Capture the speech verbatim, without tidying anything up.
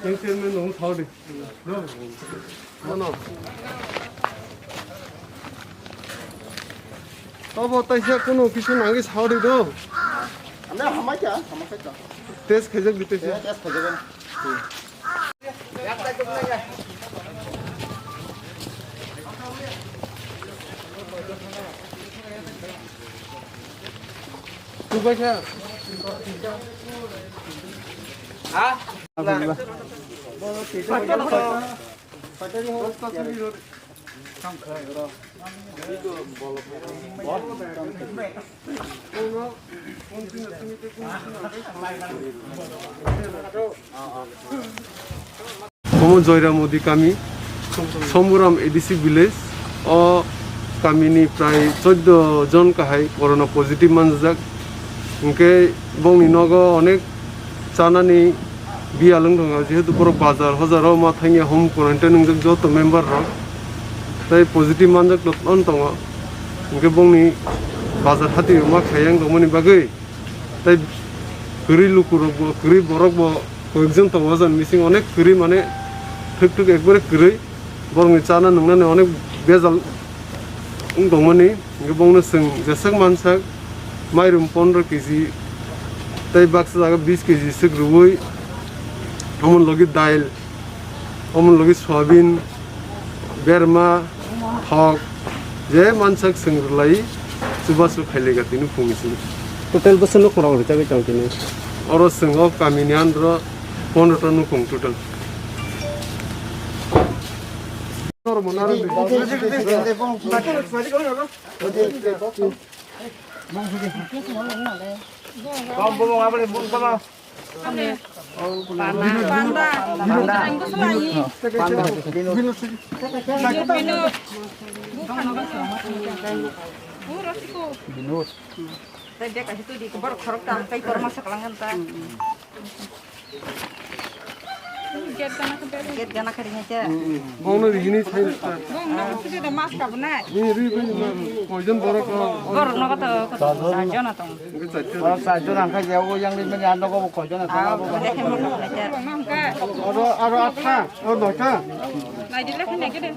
Yang chairman nung thodi. No. No, no. Tobo taisa kuno kisu nangi saudi do. Anda hamai kya? Hamai kya? Test khaijak di taisa. Test khaijak. Omo Joyram Modi kami, Somburam A D C village. O kamini prai choddo jon kahai corona positive manjak. Hwnkhe bongni nogo onek chanani biyal wng tongo, jehetu borok bazar hojaro ma thangya home quarantine wngjak joto member rok. Tei positive manjak wng tongo. Hwnkhe bongni bazar hati ma khayang tongmani bagwi. Tei kwrwi lukurokbo, kwrwi borokbo koyekjon tongo, o jani bising onek kwrwi, mane thwk thwk ekbare kwrwi, borokni chana nwngnani onek bejal wng tongmani. Hwnkhe bongno chwng jeswk mansak mairum pondro kg tei baksa jaga bis kg swk rwui, omo logi dail, omo logi soyabin, berma, thok, je mansak chwng rwlai, chubachu khailai ga tini phungni simi. Total bwswk nukhungrok rwchagwi tong tini? Oro chwng o kamini andro pondro ta nukhung total. Panda. Panda. Panda. Binod. Binod. Tei beka hitu di borok khorok tam tei korma saklang ta. Gate gana khe ring se. Bono rini thai ta. Bong no sida de mas ka bnai. Ni ri ri ma koijon borok ko. Borok no to ko jona tong. Borok sa jona kha je o yang ri mani ano ko koijon tong. Aro aro atha o noita. Lai di le khne gede.